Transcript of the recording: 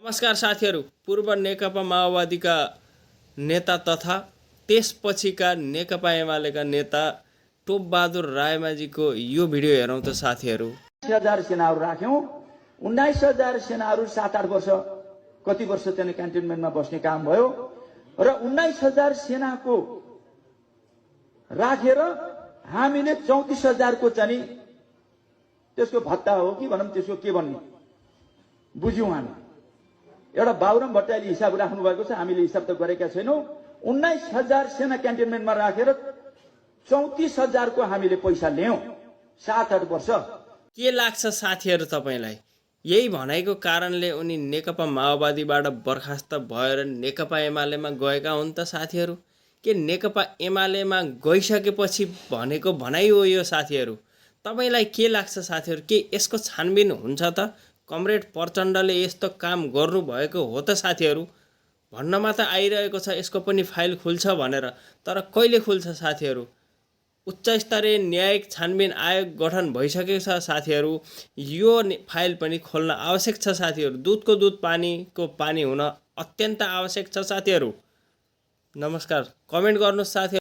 नमस्कार साथीहरू, पूर्व नेकपा माओवादीका नेता तथा त्यसपछिका नेकपा एमालेका नेता टोपबहादुर रायमाझीको यो भिडियो हेरौँ त साथीहरू। 19,000 सेनाहरू राख्यौं। 19,000 सेनाहरू 7-8 वर्ष कति वर्ष चाहिँ क्यान्टोनमेन्टमा बस्ने काम भयो र 19,000 सेनाको राखेर हामीले 34,000 को चाहिँ त्यसको भत्ता हो कि भनौँ त्यसको के भन्ने बुझ्यौं हामी। एउटा बाबुराम भट्टराईले हिसाब राख्नु भएको छ, हामीले हिसाब त गरेका छैनौं। 19,000 सेना क्यान्टोनमेन्टमा राखेर 34,000 को हामीले पैसा ल्यायौं 7-8 वर्ष। के लाग्छ साथीहरू तपाईलाई? यही भनाइको कारणले उनी नेकपा माओवादीबाट बर्खास्त भएर नेकपा एमालेमा गएका हुन् त साथीहरू? के नेकपा एमालेमा गइसकेपछि भनेको भनाइ हो यो साथीहरू? तपाईलाई के लाग्छ साथीहरू? के यसको छानबिन हुन्छ त? कमरेड प्रचण्डले यस्तो काम गर्नुभएको हो त साथीहरू? भन्नमा त आइरहेको छ यसको पनि फाइल खुल्छ भनेर, तर कहिले खुल्छ साथीहरू? उच्च स्तरीय न्यायिक छानबिन आयोग गठन भइसकेको छ साथीहरू। यो फाइल पनि खोल्न आवश्यक छ साथीहरू। दुधको दुध पानीको पानी हुन अत्यन्त आवश्यक छ साथीहरू। नमस्कार, कमेन्ट गर्नुहोस् साथीहरू।